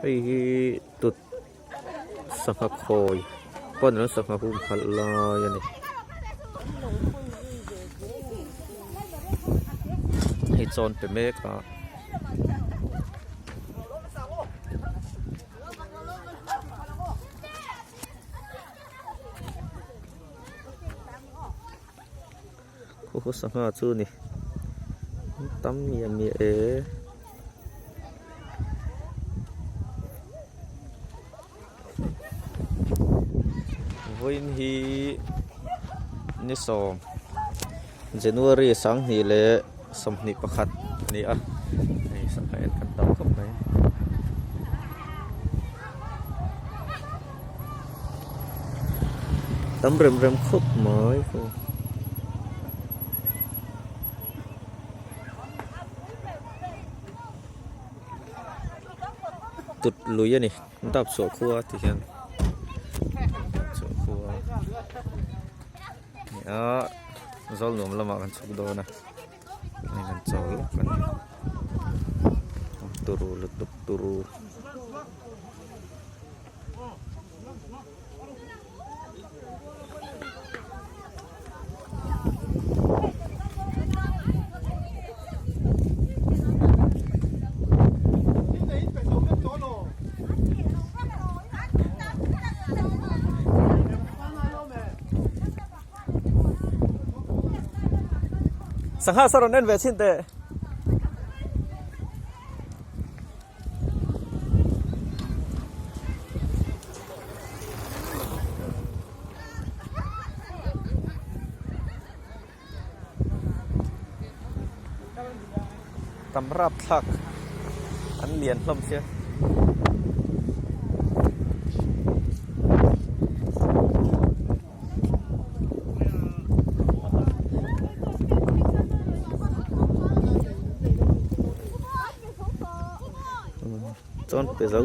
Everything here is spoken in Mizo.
Hei hi tut sangha khawi pawn an sangha hum khalh lai a ni. Hei chawn pe mek a. Khaw sangha chu ni tam miah miah e. Vawiin hi ni sawm January sanghnih leh 21 a ni a hei sangha en kan tam khawp mai. Tam rem rem khawp mai tut lui a ni dap chhuah khua ti hian dap chhuah khua ni a zawl nuam lamah kan chhuk dawn a hei kan chawl lawk a ni turu lutuk turu. Sangha saw rawn en ve chhin teh. Tam rap thlak an lian hlawm sia. Chuan pe zo.